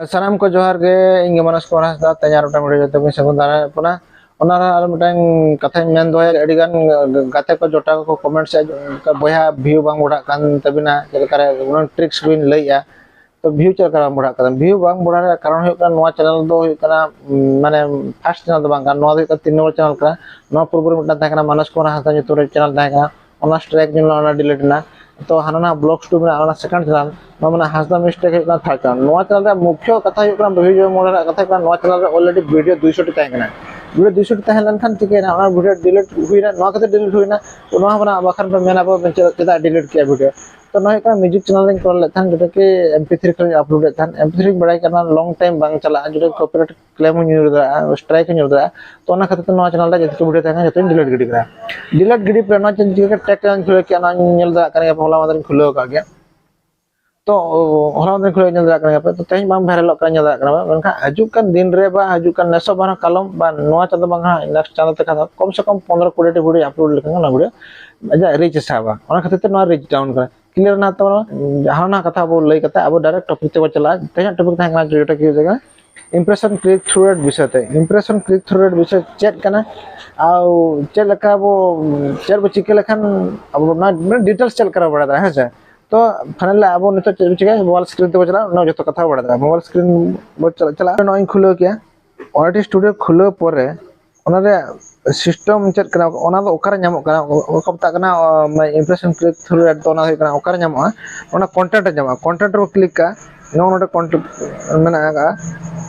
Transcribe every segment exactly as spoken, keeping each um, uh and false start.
ᱥᱟᱱᱟᱢ ᱠᱚ ᱡᱚᱦᱟᱨ ᱜᱮ᱾ ᱤᱧ ᱜᱮ ᱢᱟᱱᱚᱥ ᱠᱩᱢᱟᱨ ᱦᱟᱸᱥᱫᱟ᱾ ᱛᱮᱦᱮᱧ ᱟᱨ ᱢᱤᱫᱴᱟᱝ ᱵᱷᱤᱰᱤᱭᱳ ᱡᱚᱛᱚ ᱠᱚᱧ ᱥᱟᱹᱜᱩᱱ ᱫᱟᱨᱟᱢᱮᱫ ᱵᱚᱱᱟ᱾ ᱚᱱᱟ ᱨᱮ ᱟᱨ ᱢᱤᱫᱴᱟᱝ ᱠᱟᱛᱷᱟᱧ ᱢᱮᱱ ᱫᱚᱦᱚᱭᱟ, ᱟᱹᱰᱤ ᱜᱟᱱ ᱜᱟᱛᱮ ᱠᱚ ᱡᱚᱴᱟᱣ ᱠᱚ ᱠᱚᱢᱮᱱᱴ ᱥᱮᱫ, ᱵᱚᱭᱦᱟ ᱵᱷᱤᱭᱩ ᱵᱟᱝ ᱵᱚᱲᱦᱟᱜ ᱠᱟᱱ ᱛᱟᱵᱤᱱᱟ, ᱪᱮᱫ ᱞᱮᱠᱟᱨᱮ ᱚᱱᱟ ᱴᱨᱤᱠᱥ ᱵᱤᱱ ᱞᱟᱹᱭᱮᱜᱼᱟ᱾ ᱛᱚ ᱵᱷᱤᱭᱩ ᱪᱮᱫ ᱞᱮᱠᱟ ᱵᱟᱝ ᱵᱚᱲᱦᱟᱜ ᱠᱟᱱᱟ? ᱵᱷᱤᱭᱩ ᱵᱟᱝ ᱵᱚᱲᱦᱟᱜ ᱨᱮᱭᱟᱜ ᱠᱟᱨᱚᱱ ᱦᱩᱭᱩᱜ ᱠᱟᱱᱟ, ᱱᱚᱣᱟ ᱪᱮᱱᱮᱞ ᱫᱚ ᱦᱩᱭᱩᱜ ᱠᱟᱱᱟ, ᱩᱢ, ᱢᱟᱱᱮ ᱯᱷᱟᱥᱴ ᱪᱮᱱᱮᱞ ᱫᱚ ᱵᱟᱝ ᱠᱟᱱᱟ, ᱱᱚᱣᱟ ᱫᱚ ᱦᱩᱭᱩᱜ ᱠᱟᱱᱟ ᱛᱤᱱ ᱱᱚᱢᱵᱚᱨ ᱪᱮᱱᱮᱞ ᱠᱟᱱᱟ᱾ ᱱᱚᱣᱟ ᱯᱩᱨᱵᱚ ᱨᱮ ᱢᱤᱫᱴᱟᱝ ᱛᱟᱦᱮᱸ ᱠᱟᱱᱟ, ᱢᱟᱱᱚᱥ ᱠᱩᱢᱟᱨ ᱦᱟᱸᱥᱫᱟ ᱧᱩᱛᱩᱢ ᱨᱮ ᱪᱮᱱᱮᱞ ᱛᱟᱦᱮᱸ ᱠᱟᱱᱟ, ᱚᱱᱟ ᱥᱴᱨᱟᱭᱤᱠ ᱧᱮᱞ ᱞᱮᱱᱟ, ᱚᱱᱟ ᱰᱤᱞᱤᱴ ᱮᱱᱟ᱾ ᱛᱚ ᱦᱟᱱᱟ ᱱᱟᱣᱟ ᱵᱞᱚᱜᱥ ᱴᱩ ᱢᱮᱱᱟᱜᱼᱟ, ᱚᱱᱟ ᱥᱮᱠᱮᱱᱰ ᱪᱮᱱᱮᱞ, ᱱᱚᱣᱟ ᱢᱮᱱᱟᱜᱼᱟ ᱦᱟᱸᱥᱫᱟ ᱢᱤᱥᱴᱮᱠ ᱦᱩᱭᱩᱜ ᱠᱟᱱᱟ ᱛᱷᱟᱨᱰ ᱪᱮᱱᱮᱞ᱾ ᱱᱚᱣᱟ ᱪᱮᱱᱮᱞ ᱨᱮᱭᱟᱜ ᱢᱩᱠᱷᱭᱚ ᱠᱟᱛᱷᱟ ᱦᱩᱭᱩᱜ ᱠᱟᱱᱟ, ᱵᱷᱤᱭᱩ ᱡᱮᱢᱚᱱ ᱵᱚᱲᱦᱟᱜ ᱨᱮᱭᱟᱜ ᱠᱟᱛᱷᱟ ᱦᱩᱭᱩᱜ ᱠᱟᱱᱟ, ᱱᱚᱣᱟ ᱪᱮᱱᱮᱞ ᱨᱮ ᱚᱞᱨᱮᱰᱤ ᱵᱷᱤᱰᱤᱭᱳ ᱫᱩᱭᱥᱚ ᱴᱤ ᱛᱟᱦᱮᱸ ᱠᱟᱱᱟ᱾ ᱵᱷᱤᱰᱤᱭᱳ ᱫᱩᱭᱥᱚ ᱴᱤ ᱛᱟᱦᱮᱸ ᱞᱮᱱᱠᱷᱟᱱ ᱪᱤᱠᱟᱹᱭᱮᱱᱟ, ᱚᱱᱟ ᱵᱷᱤᱰᱤᱭᱳ ᱰᱤᱞᱤᱴ ᱦᱩᱭᱱᱟ, ᱱᱚᱣᱟ ᱠᱷᱟᱹᱛᱤᱨ ᱰᱤᱞᱤᱴ ᱦᱩᱭᱱᱟ᱾ ᱛᱚ ᱱᱚᱣᱟ ᱦᱚᱸ ᱵᱟᱠᱷᱟᱱ ᱯᱮ ᱢᱮᱱᱟ, ᱵᱟᱵᱟ ᱪᱮᱫᱟᱜ, ᱪᱮᱫᱟᱜ ᱰᱤᱞᱤᱴ ᱠᱮᱜᱼᱟ ᱵᱷᱤᱰᱤᱭᱳ? ᱛᱚ ᱱᱚᱣᱟ ᱦᱩᱭᱩᱜ ᱠᱟᱱᱟ, ᱢᱤᱣᱡᱤᱠ ᱪᱮᱱᱮᱞ ᱨᱤᱧ ᱠᱚᱨᱟᱣ ᱞᱮᱫ ᱛᱟᱦᱮᱸᱫ, ᱡᱮᱴᱟ ᱠᱤ ᱮᱢ ᱯᱤ ᱛᱷᱨᱤ ᱠᱷᱚᱱᱤᱧ ᱟᱯᱞᱳᱰ ᱮᱫ ᱛᱟᱦᱮᱸᱫ᱾ ᱮᱢ ᱯᱤ ᱛᱷᱨᱤ ᱵᱟᱲᱟᱭ ᱠᱟᱱᱟ, ᱞᱚᱝ ᱴᱟᱭᱤᱢ ᱵᱟᱝ ᱪᱟᱞᱟᱜᱼᱟ, ᱡᱮᱴᱟ ᱠᱚᱯᱤᱨᱟᱭᱤᱴ ᱠᱞᱮᱢ ᱦᱚᱸ ᱧᱩᱨ ᱫᱟᱲᱮᱭᱟᱜᱼᱟ, ᱥᱴᱨᱟᱭᱤᱠ ᱦᱚᱸ ᱧᱩᱨ ᱫᱟᱲᱮᱭᱟᱜᱼᱟ᱾ ᱛᱚ ᱚᱱᱟ ᱠᱷᱟᱹᱛᱤᱨ ᱛᱮ ᱱᱚᱣᱟ ᱪᱮᱱᱮᱞ ᱨᱮ ᱡᱚᱛᱚ ᱵᱷᱤᱰᱤᱭᱳ ᱛᱟᱦᱮᱸ ᱠᱟᱱᱟ, ᱡᱚᱛᱚᱧ ᱰᱤᱞᱤᱴ ᱜᱤᱰᱤ ᱠᱮᱫᱟ᱾ ᱰᱤᱞᱤᱴ ᱜᱤᱰᱤ ᱯᱚᱨᱮ ᱱᱚᱣᱟ ᱪᱮᱱᱮᱞ ᱪᱤᱠᱟᱹ ᱴᱮᱜᱽ ᱪᱮᱱᱮᱞ ᱠᱷᱩᱞᱟᱹᱣ ᱠᱮᱫᱟ, ᱚᱱᱟ ᱧᱮᱞ ᱫᱟᱲᱮᱭᱟᱜ ᱠᱟᱱ ᱜᱮᱭᱟ ᱯᱮ, ᱦᱚᱞᱟ ᱢᱟᱫᱷᱮᱨ ᱤᱧ ᱠᱷᱩᱞᱟᱹᱣ ᱟᱠᱟᱫ ᱜᱮᱭᱟ᱾ ᱛᱚ ᱦᱚᱞᱟ ᱢᱟᱫᱷᱮᱨ ᱤᱧ ᱠᱷᱩᱞᱟᱹᱣ, ᱧᱮᱞ ᱫᱟᱲᱮᱭᱟᱜ ᱠᱟᱱ ᱜᱮᱭᱟ ᱯᱮ᱾ ᱛᱚ ᱛᱮᱦᱮᱧ ᱵᱟᱝ ᱵᱷᱟᱭᱨᱟᱞᱚᱜ ᱠᱟᱱᱟ, ᱧᱮᱞ ᱫᱟᱲᱮᱭᱟᱜ ᱠᱟᱱᱟ ᱯᱮ, ᱢᱮᱱᱠᱷᱟᱱ ᱦᱤᱡᱩᱜ ᱠᱟᱱ ᱫᱤᱱ ᱨᱮ ᱵᱟ ᱦᱤᱡᱩᱜ ᱠᱟᱱ ᱱᱮᱥᱚᱜ ᱵᱟᱝ ᱨᱮᱦᱚᱸ ᱠᱟᱞᱚᱢ ᱵᱟ ᱱᱚᱣᱟ ᱪᱟᱸᱫᱚ ᱵᱟᱝ ᱦᱟᱸᱜ ᱱᱮᱠᱥᱴ ᱪᱟᱸᱫᱚ ᱛᱮᱠᱷᱟᱱ ᱫᱚ ᱠᱚᱢ ᱥᱮ ᱠᱚᱢ ᱯᱚᱱᱨᱚ ᱠᱩᱲᱤ ᱴᱤ ᱵᱷᱤᱰᱤᱭᱳ ᱟᱯᱞᱳᱰ ᱞᱮᱠᱷᱟᱱ ᱚᱱᱟ ᱵᱷᱤᱰᱤᱭᱳ ᱟᱡᱟᱜ ᱨᱤᱪ ᱮ ᱥᱟᱵᱟ᱾ ᱚᱱᱟ ᱠᱷᱟᱹᱛᱤᱨ ᱛᱮ ᱱᱚᱣᱟ ᱨᱤᱪ ᱰᱟᱣᱩᱱ ᱠᱟᱱᱟ᱾ ᱠᱞᱤᱭᱟᱨ ᱱᱟ ᱛᱟᱵᱚᱱᱟ᱾ ᱡᱟᱦᱟᱸ ᱚᱱᱟ ᱠᱟᱛᱷᱟ ᱵᱚ ᱞᱟᱹᱭ ᱠᱟᱛᱮ ᱟᱵᱚ ᱰᱟᱭᱨᱮᱠᱴ ᱴᱚᱯᱤᱠ ᱛᱮᱵᱚ ᱪᱟᱞᱟᱜᱼᱟ᱾ ᱛᱮᱦᱮᱧᱟᱜ ᱴᱚᱯᱤᱠ ᱛᱟᱦᱮᱸ ᱠᱟᱱᱟ ᱡᱮᱴᱟ ᱠᱤ ᱦᱩᱭᱩᱜ ᱠᱟᱱᱟ ᱤᱢᱯᱨᱮᱥᱚᱱ ᱠᱞᱤᱠ ᱛᱷᱨᱩ ᱨᱮᱴ ᱵᱤᱥᱚᱭ ᱛᱮ᱾ ᱤᱢᱯᱨᱮᱥᱚᱱ ᱠᱞᱤᱠ ᱛᱷᱨᱩ ᱨᱮᱴ ᱵᱤᱥᱚᱭ ᱪᱮᱫ ᱠᱟᱱᱟ, ᱟᱨ ᱪᱮᱫ ᱞᱮᱠᱟ ᱵᱚ, ᱪᱮᱫ ᱵᱚ ᱪᱤᱠᱟᱹ ᱞᱮᱠᱷᱟᱱ ᱟᱵᱚ ᱚᱱᱟ ᱰᱤᱴᱮᱞᱥ ᱪᱮᱫ ᱞᱮᱠᱟ ᱨᱮ ᱵᱟᱲᱟᱭ ᱫᱟᱲᱮᱭᱟᱜᱼᱟ, ᱦᱮᱸ ᱥᱮ? ᱛᱚ ᱯᱷᱟᱭᱱᱟᱞ ᱟᱵᱚ ᱱᱤᱛᱚᱜ ᱪᱮᱫ ᱵᱚ ᱪᱤᱠᱟᱹᱭᱟ, ᱢᱳᱵᱟᱭᱤᱞ ᱥᱠᱨᱤᱱ ᱛᱮᱵᱚ ᱪᱟᱞᱟᱜᱼᱟ, ᱚᱱᱟ ᱡᱚᱛᱚ ᱠᱟᱛᱷᱟ ᱵᱚ ᱵᱟᱲᱟᱭ ᱫᱟᱲᱮᱭᱟᱜᱼᱟ᱾ ᱢᱳᱵᱟᱭᱤᱞ ᱥᱠᱨᱤᱱ ᱵᱚ ᱪᱟᱞᱟᱜ, ᱪᱟᱞᱟᱜᱼᱟ, ᱱᱚᱜᱼᱚᱭ ᱤᱧ ᱠᱷᱩᱞᱟᱹᱣ ᱠᱮᱜᱼᱟ᱾ ᱚᱞᱨᱮᱰᱤ ᱥᱴᱩᱰᱤᱭᱳ ᱠᱷᱩᱞᱟᱹᱣ ᱯᱚᱨᱮ ᱚᱱᱟ ᱨᱮᱭᱟᱜ ᱥᱤᱥᱴᱮᱢ ᱪᱮᱫ ᱠᱟᱱᱟ, ᱚᱱᱟ ᱫᱚ ᱚᱠᱟᱨᱮ ᱧᱟᱢᱚᱜ ᱠᱟᱱᱟ, ᱚᱠᱟ ᱠᱚ ᱢᱮᱛᱟᱜ ᱠᱟᱱᱟ ᱤᱢᱯᱨᱮᱥᱚᱱ ᱠᱞᱤᱠ ᱛᱷᱨᱩ ᱨᱮᱴ ᱫᱚ ᱚᱱᱟ ᱦᱩᱭᱩᱜ ᱠᱟᱱᱟ, ᱚᱠᱟᱨᱮ ᱧᱟᱢᱚᱜᱼᱟ? ᱚᱱᱟ ᱠᱚᱱᱴᱮᱱᱴ ᱨᱮ ᱧᱟᱢᱚᱜᱼᱟ᱾ ᱠᱚᱱᱴᱮᱱᱴ ᱨᱮᱵᱚ ᱠᱞᱤᱠ ᱠᱟᱜᱼᱟ, ᱱᱚᱜᱼᱚ ᱱᱚᱰᱮ ᱠᱚᱱᱴᱮᱱᱴ ᱢᱮᱱᱟᱜ ᱟᱠᱟᱫᱼᱟ,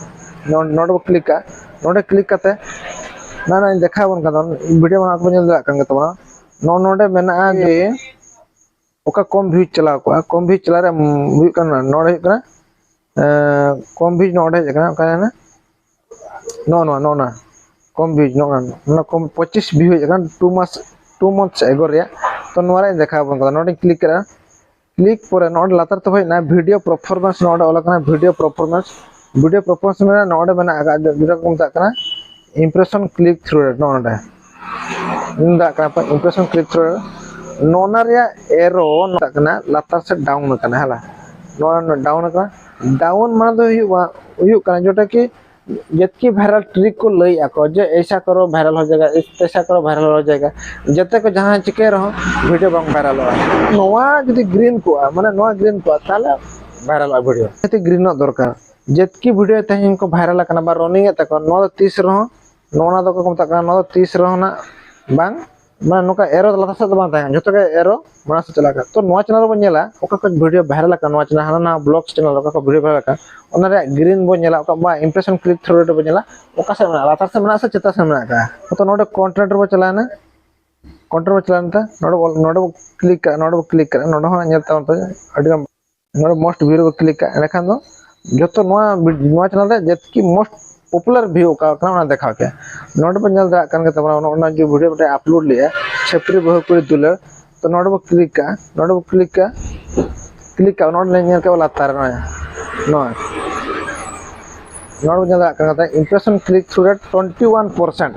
ᱱᱚ-, ᱱᱚᱰᱮ ᱵᱚ ᱠᱞᱤᱠ ᱠᱟᱜᱼᱟ᱾ ᱱᱚᱰᱮ ᱠᱞᱤᱠ ᱠᱟᱛᱮ ᱱᱚᱜᱼᱚᱭ ᱱᱚᱜᱼᱚᱭ ᱫᱮᱠᱷᱟᱣ ᱟᱵᱚᱱ ᱠᱟᱱ ᱛᱟᱵᱚᱱᱟ, ᱵᱷᱤᱰᱤᱭᱳ ᱢᱟ ᱱᱚᱣᱟ ᱠᱚᱵᱚᱱ ᱧᱮᱞ ᱫᱟᱲᱮᱭᱟᱜ ᱠᱟᱱ ᱜᱮ ᱛᱟᱵᱚᱱᱟ᱾ ᱱᱚᱜᱼᱚ ᱱᱚᱰᱮ ᱢᱮᱱᱟᱜᱼᱟ ᱡᱮ ᱚᱠᱟ ᱠᱚᱢ ᱵᱷᱤᱭᱩᱡᱽ ᱪᱟᱞᱟᱣ ᱠᱚᱜᱼᱟ, ᱠᱚᱢ ᱵᱷᱤᱭᱩᱡᱽ ᱪᱟᱞᱟᱣ ᱨᱮ, ᱩᱢ, ᱦᱩᱭᱩᱜ ᱠᱟᱱᱟ, ᱱᱚᱰᱮ ᱦᱩᱭᱩᱜ ᱠᱟᱱᱟ, ᱮᱸ, ᱠᱚᱢ ᱵᱷᱤᱭᱩᱡᱽ ᱱᱚᱰᱮ ᱦᱮᱡ ᱟᱠᱟᱱᱟ, ᱚᱠᱟᱭᱮᱱᱟ? ᱱᱚᱜᱼᱚ ᱱᱚᱣᱟ, ᱱᱚᱜᱼᱚ ᱱᱚᱣᱟ ᱠᱚᱢ ᱵᱷᱤᱭᱩᱡᱽ, ᱱᱚᱜᱼᱚ ᱱᱚᱣᱟ, ᱱᱚᱣᱟ ᱠᱚᱢ ᱯᱚᱸᱪᱤᱥ ᱵᱷᱤᱭᱩ ᱦᱮᱡ ᱟᱠᱟᱱ, ᱴᱩ ᱢᱟᱥ, ᱴᱩ ᱢᱟᱱᱛᱷᱥ ᱮᱜᱳ ᱨᱮᱭᱟᱜ᱾ ᱛᱚ ᱱᱚᱣᱟ ᱨᱮ ᱫᱮᱠᱷᱟᱣ ᱟᱵᱚᱱ ᱠᱟᱱᱟ, ᱱᱚᱰᱮᱧ ᱠᱞᱤᱠ ᱠᱮᱫᱟ᱾ ᱠᱞᱤᱠ ᱯᱚᱨᱮ ᱱᱚᱰᱮ ᱞᱟᱛᱟᱨ ᱛᱮ ᱦᱮᱡ ᱮᱱᱟ ᱵᱷᱤᱰᱤᱭᱳ ᱯᱟᱨᱯᱷᱚᱨᱢᱮᱱᱥ, ᱱᱚᱰᱮ ᱚᱞ ᱟᱠᱟᱱᱟ ᱵᱷᱤᱰᱤᱭᱳ ᱯᱟᱨᱯᱷᱚᱨᱢᱮᱱᱥ᱾ ᱵᱷᱤᱰᱤᱭᱳ ᱯᱟᱨᱯᱷᱚᱨᱢᱮᱱᱥ ᱢᱮᱱᱟᱜᱼᱟ, ᱱᱚᱰᱮ ᱢᱮᱱᱟᱜ ᱟᱠᱟᱫ ᱡᱮᱴᱟ ᱠᱚ ᱢᱮᱛᱟᱜ ᱠᱟᱱᱟ ᱤᱢᱯᱨᱮᱥᱚᱱ ᱠᱞᱤᱠ ᱛᱷᱨᱩ ᱨᱮᱴ᱾ ᱱᱚᱰᱮ ᱢᱮᱛᱟᱜ ᱠᱟᱱᱟ ᱤᱢᱯᱨᱮᱥᱚᱱ ᱠᱞᱤᱠ ᱛᱷᱨᱩ ᱨᱮᱴ, ᱱᱚᱣᱟ ᱨᱮᱭᱟᱜ ᱮᱨᱳ ᱢᱮᱛᱟᱜ ᱠᱟᱱᱟ ᱞᱟᱛᱟᱨ ᱥᱮᱫ ᱰᱟᱣᱩᱱ ᱟᱠᱟᱱᱟ, ᱦᱮᱸ, ᱱᱚᱣᱟ ᱰᱟᱣᱩᱱ ᱟᱠᱟᱱᱟ᱾ ᱰᱟᱣᱩᱱ ᱢᱟᱱᱮ ᱫᱚ ᱦᱩᱭᱩᱜ ᱦᱩᱭᱩᱜ ᱠᱟᱱᱟ ᱡᱮᱴᱟ ᱠᱤ ᱡᱮᱛᱠᱤ ᱵᱷᱟᱭᱨᱟᱞ ᱴᱨᱤᱠ ᱠᱚ ᱞᱟᱹᱭᱮᱫᱼᱟ ᱠᱚ ᱡᱮ ᱮᱭᱥᱟ ᱠᱚᱨᱚ ᱵᱷᱟᱭᱨᱟᱞ ᱦᱚ ᱡᱟᱭᱜᱟ, ᱛᱮᱥᱟ ᱠᱚᱨᱚ ᱵᱷᱟᱭᱨᱟᱞ ᱦᱚ ᱡᱟᱭᱜᱟ, ᱡᱟᱛᱮ ᱠᱚ ᱡᱟᱦᱟᱸ ᱪᱤᱠᱟᱹᱭ ᱨᱮᱦᱚᱸ ᱵᱷᱤᱰᱤᱭᱳ ᱵᱟᱝ ᱵᱷᱟᱭᱨᱟᱞᱚᱜᱼᱟ᱾ ᱱᱚᱣᱟ ᱡᱩᱫᱤ ᱜᱨᱤᱱ ᱠᱚᱜᱼᱟ, ᱢᱟᱱᱮ ᱱᱚᱣᱟ ᱜᱨᱤᱱ ᱠᱚᱜᱼᱟ, ᱛᱟᱦᱚᱞᱮ ᱵᱷᱟᱭᱨᱟᱞᱚᱜᱼᱟ ᱵᱷᱤᱰᱤᱭᱳ᱾ ᱡᱟᱛᱮ ᱜᱨᱤᱱᱚᱜ ᱫᱚᱨᱠᱟᱨ᱾ ᱡᱮᱛᱠᱤ ᱵᱷᱤᱰᱤᱭᱳ ᱛᱮᱦᱮᱧ ᱠᱚ ᱵᱷᱟᱭᱨᱟᱞ ᱟᱠᱟᱱᱟ ᱵᱟ ᱨᱚᱱᱤᱝ ᱮᱫ ᱛᱟᱠᱚ, ᱱᱚᱣᱟ ᱫᱚ ᱛᱤᱥ ᱨᱮᱦᱚᱸ, ᱱᱚᱜᱼᱚ ᱱᱚᱣᱟ ᱫᱚᱠᱚ ᱢᱮᱛᱟᱜ ᱠᱟᱱᱟ, ᱱᱚᱣᱟ ᱫᱚ ᱛᱤᱥ ᱨᱮᱦᱚᱸ ᱱᱟᱜ ᱵᱟᱝ, ᱢᱟᱱᱮ ᱱᱚᱝᱠᱟ ᱮᱨᱚ ᱞᱟᱛᱟᱨ ᱥᱮᱫ ᱫᱚ ᱵᱟᱝ ᱛᱟᱦᱮᱸ ᱠᱟᱱᱟ, ᱡᱚᱛᱚ ᱜᱮ ᱮᱨᱚ ᱢᱟᱲᱟᱝ ᱥᱮᱫ ᱪᱟᱞᱟᱜ ᱠᱟᱱᱟ᱾ ᱛᱚ ᱱᱚᱣᱟ ᱪᱮᱱᱮᱞ ᱨᱮᱵᱚᱱ ᱧᱮᱞᱟ ᱚᱠᱟ ᱠᱚ ᱵᱷᱤᱰᱤᱭᱳ ᱵᱷᱟᱭᱨᱟᱞ ᱟᱠᱟᱱᱟ, ᱱᱚᱣᱟ ᱪᱮᱱᱮᱞ, ᱦᱟᱱᱟ ᱱᱟᱣᱟ ᱵᱞᱚᱜᱥ ᱪᱮᱱᱮᱞ ᱚᱠᱟ ᱠᱚ ᱵᱷᱤᱰᱤᱭᱳ ᱵᱷᱟᱭᱨᱟᱞ ᱟᱠᱟᱱᱟ, ᱚᱱᱟ ᱨᱮᱭᱟᱜ ᱜᱨᱤᱱ ᱵᱚᱱ ᱧᱮᱞᱟ, ᱚᱠᱟ ᱵᱟ ᱤᱢᱯᱨᱮᱥᱚᱱ ᱠᱞᱤᱠ ᱛᱷᱨᱩ ᱨᱮᱴ ᱵᱚᱱ ᱧᱮᱞᱟ, ᱚᱠᱟ ᱥᱮᱫ ᱢᱮᱱᱟᱜᱼᱟ, ᱞᱟᱛᱟᱨ ᱥᱮᱫ ᱢᱮᱱᱟᱜᱼᱟ ᱥᱮ ᱪᱮᱛᱟᱱ ᱥᱮᱫ ᱢᱮᱱᱟᱜ ᱟᱠᱟᱫᱟ᱾ ᱛᱚ ᱱᱚᱰᱮ ᱠᱚᱱᱴᱮᱱᱴ ᱨᱮᱵᱚᱱ ᱪᱟᱞᱟᱣᱮᱱᱟ, ᱠᱚᱱᱴᱮᱱᱴ ᱨᱮᱵᱚᱱ ᱪᱟᱞᱟᱣᱮᱱ ᱛᱮ ᱱᱚᱰᱮ ᱵᱚ, ᱱᱚᱰᱮ ᱵᱚ ᱠᱞᱤᱠ ᱠᱟᱜᱼᱟ, ᱱᱚᱰᱮ ᱵᱚ ᱠᱞᱤᱠ ᱠᱟᱜᱼᱟ, ᱱᱚᱰᱮ ᱦᱚᱸ ᱧᱮᱞ ᱛᱟᱵᱚᱱ ᱯᱮ ᱟᱹᱰᱤ ᱜᱟᱱ ᱱᱚᱰᱮ ᱢᱳᱥᱴ ᱵᱷᱤᱭᱩ ᱨᱮᱵᱚ ᱠᱞᱤᱠ ᱠᱟᱜᱼᱟ, ᱮᱸᱰᱮᱠᱷᱟᱱ ᱫᱚ ᱡᱚᱛᱚ ᱱᱚᱣᱟ ᱵᱷᱤ-, ᱱᱚᱣᱟ ᱪᱮᱱᱮᱞ ᱨᱮ ᱡᱮᱛᱠᱤ ᱢᱳᱥᱴ ᱯᱚᱯᱩᱞᱟᱨ ᱵᱷᱤᱭᱩ ᱚᱠᱟ ᱠᱟᱱᱟ ᱚᱱᱟ ᱫᱮᱠᱷᱟᱣ ᱠᱮᱫᱟ᱾ ᱱᱚᱰᱮ ᱵᱚᱱ ᱧᱮᱞ ᱫᱟᱲᱮᱭᱟᱜ ᱠᱟᱱ ᱜᱮ ᱛᱟᱵᱚᱱᱟ, ᱚᱱᱟ, ᱚᱱᱟ ᱡᱮ ᱵᱷᱤᱰᱤᱭᱳ ᱢᱤᱫᱴᱮᱱ ᱟᱯᱞᱳᱰ ᱞᱮᱫᱼᱟ, ᱪᱷᱟᱹᱯᱨᱤ ᱵᱟᱹᱦᱩ ᱠᱩᱲᱤ ᱫᱩᱞᱟᱹᱲ᱾ ᱛᱚ ᱱᱚᱰᱮ ᱵᱚ ᱠᱞᱤᱠ ᱠᱟᱜᱼᱟ, ᱱᱚᱰᱮ ᱵᱚ ᱠᱞᱤᱠ ᱠᱟᱜᱼᱟ, ᱠᱞᱤᱠ ᱠᱟᱜᱼᱟ, ᱱᱚᱰᱮ ᱧᱮᱞ ᱠᱟᱜᱼᱟ ᱞᱟᱛᱟᱨ ᱨᱮ ᱱᱚᱜᱼᱚᱭ, ᱱᱚᱜᱼᱚᱭ ᱱᱚᱰᱮ ᱵᱚ ᱧᱮᱞ ᱫᱟᱲᱮᱭᱟᱜ ᱠᱟᱱᱟ ᱤᱢᱯᱨᱮᱥᱚᱱ ᱠᱞᱤᱠ ᱛᱷᱨᱩ ᱨᱮᱴ ᱴᱩᱭᱮᱱᱴᱤ ᱣᱟᱱ ᱯᱟᱨᱥᱮᱱᱴ᱾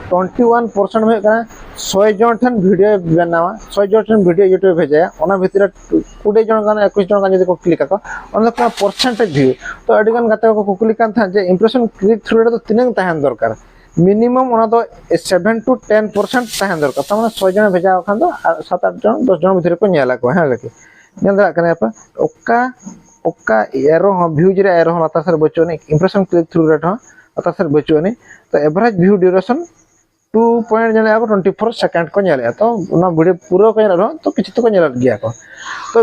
ᱴᱩᱭᱮᱱᱴᱤ ᱣᱟᱱ ᱯᱟᱨᱥᱮᱱᱴ ᱦᱩᱭᱩᱜ ᱠᱟᱱᱟ ᱥᱚᱭ ᱡᱚᱱ ᱴᱷᱮᱱ ᱵᱷᱤᱰᱤᱭᱳ ᱵᱮᱱᱟᱣᱟ, ᱥᱚᱭ ᱡᱚᱱ ᱴᱷᱮᱱ ᱵᱷᱤᱰᱤᱭᱳ ᱭᱩᱴᱩᱵᱽ ᱵᱷᱮᱡᱟᱭᱟ, ᱚᱱᱟ ᱵᱷᱤᱛᱨᱤ ᱨᱮ ᱠᱩᱲᱤ ᱡᱚᱱ ᱜᱟᱱ, ᱮᱠᱩᱥ ᱡᱚᱱ ᱜᱟᱱ ᱡᱩᱫᱤ ᱠᱚ ᱠᱞᱤᱠ ᱟᱠᱚ, ᱚᱱᱟ ᱫᱚ ᱠᱟᱱᱟ ᱯᱟᱨᱥᱮᱱᱴᱮᱡᱽ ᱵᱷᱤᱭᱩ᱾ ᱛᱚ ᱟᱹᱰᱤ ᱜᱟᱱ ᱜᱟᱛᱮ ᱠᱚᱠᱚ ᱠᱩᱠᱞᱤ ᱠᱟᱱ ᱛᱟᱦᱮᱸᱫ ᱡᱮ ᱤᱢᱯᱨᱮᱥᱚᱱ ᱠᱞᱤᱠ ᱛᱷᱨᱩ ᱨᱮᱴ ᱫᱚ ᱛᱤᱱᱟᱹᱝ ᱛᱟᱦᱮᱱ ᱫᱚᱨᱠᱟᱨ? ᱢᱤᱱᱤᱢᱟᱢ ᱚᱱᱟ ᱫᱚ ᱥᱮᱵᱷᱮᱱ ᱴᱩ ᱴᱮᱱ ᱯᱟᱨᱥᱮᱱᱴ ᱛᱟᱦᱮᱸ ᱫᱚᱨᱠᱟᱨ᱾ ᱛᱟᱨ ᱢᱟᱱᱮ ᱥᱚᱭ ᱡᱚᱱᱮ ᱵᱷᱮᱡᱟ ᱟᱠᱚ ᱠᱷᱟᱱ ᱫᱚ ᱟᱨ ᱥᱟᱛ ᱟᱴ ᱡᱚᱱ, ᱫᱚᱥ ᱡᱚᱱ ᱵᱷᱤᱛᱨᱤ ᱨᱮᱠᱚ ᱧᱮᱞ ᱟᱠᱚ᱾ ᱦᱮᱸ, ᱞᱮᱠᱤᱱ ᱧᱮᱞ ᱫᱟᱲᱮᱭᱟᱜ ᱠᱟᱱᱟ ᱯᱮ, ᱚᱠᱟ, ᱚᱠᱟ ᱮᱨᱚ ᱦᱚᱸ, ᱵᱷᱤᱭᱩᱡᱽ ᱨᱮᱭᱟᱜ ᱮᱨᱚ ᱦᱚᱸ ᱞᱟᱛᱟᱨ ᱥᱮᱫ ᱵᱟᱹᱪᱩᱜ ᱟᱹᱱᱤᱡ, ᱤᱢᱯᱨᱮᱥᱚᱱ ᱠᱞᱤᱠ ᱛᱷᱨᱩ ᱨᱮᱴ ᱦᱚᱸ ᱞᱟᱛᱟᱨ ᱥᱮᱫ ᱵᱟᱹᱪᱩᱜ ᱟᱹᱱᱤᱡ᱾ ᱛᱚ ᱮᱵᱷᱟᱨᱮᱡᱽ ᱵᱷᱤᱭᱩ ᱰᱤᱭᱩᱨᱮᱥᱚᱱ ᱴᱩ ᱯᱚᱭᱮᱱᱴ ᱧᱮᱞᱮᱫᱼᱟ ᱠᱚ, ᱴᱩᱭᱮᱱᱴᱤ ᱯᱷᱳᱨ ᱥᱮᱠᱮᱱᱰ ᱠᱚ ᱧᱮᱞᱮᱫᱼᱟ᱾ ᱛᱚ ᱚᱱᱟ ᱵᱷᱤᱰᱤᱭᱳ ᱯᱩᱨᱟᱹ ᱠᱚ ᱧᱮᱞ ᱨᱮᱦᱚᱸ ᱛᱚ ᱠᱤᱪᱷᱩ ᱫᱚᱠᱚ ᱧᱮᱞᱮᱫ ᱜᱮᱭᱟ ᱠᱚ᱾ ᱛᱚ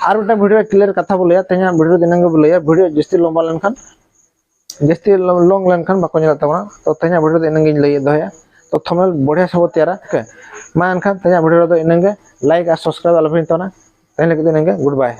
ᱟᱨ ᱢᱤᱫᱴᱟᱝ ᱵᱷᱤᱰᱤᱭᱳ ᱨᱮ ᱠᱞᱤᱭᱟᱨ ᱠᱟᱛᱷᱟ ᱵᱚ ᱞᱟᱹᱭᱟ, ᱛᱮᱦᱮᱧᱟᱜ ᱵᱷᱤᱰᱤᱭᱳ ᱫᱚ ᱤᱱᱟᱹᱝ ᱜᱮᱵᱚ ᱞᱟᱹᱭᱟ᱾ ᱵᱷᱤᱰᱤᱭᱳ ᱡᱟᱹᱥᱛᱤ ᱞᱚᱢᱵᱟ ᱞᱮᱱᱠᱷᱟᱱ, ᱡᱟᱹᱥᱛᱤ ᱞᱚᱝ ᱞᱮᱱᱠᱷᱟᱱ ᱵᱟᱠᱚ ᱧᱮᱞᱮᱫ ᱛᱟᱵᱚᱱᱟ᱾ ᱛᱚ ᱛᱮᱦᱮᱧᱟᱜ ᱵᱷᱤᱰᱤᱭᱳ ᱫᱚ ᱤᱱᱟᱹᱝ ᱜᱤᱧ ᱞᱟᱹᱭᱮᱫ ᱫᱚᱦᱚᱭᱟ᱾ ᱛᱚ ᱛᱷᱟᱢᱵᱱᱮᱞ ᱵᱚᱲᱦᱤᱭᱟ ᱥᱟᱵᱚ ᱛᱮᱭᱟᱨᱟ᱾ ᱳᱠᱮ, ᱢᱟ ᱮᱱᱠᱷᱟᱱ ᱛᱮᱦᱮᱧᱟᱜ ᱵᱷᱤᱰᱤᱭᱳ ᱨᱮᱫᱚ ᱤᱱᱟᱹᱝ ᱜᱮ᱾ ᱞᱟᱭᱤᱠ ᱟᱨ ᱥᱟᱵᱥᱠᱨᱟᱭᱤᱵ ᱟᱞᱚ ᱵᱤᱱ ᱛᱟᱵᱚᱱᱟ᱾ ᱛᱮᱦᱮᱧ ᱞᱟᱹᱜᱤᱫ ᱫᱚ ᱤᱱᱟᱹᱝ ᱜᱮ, ᱜᱩᱰ ᱵᱟᱭ᱾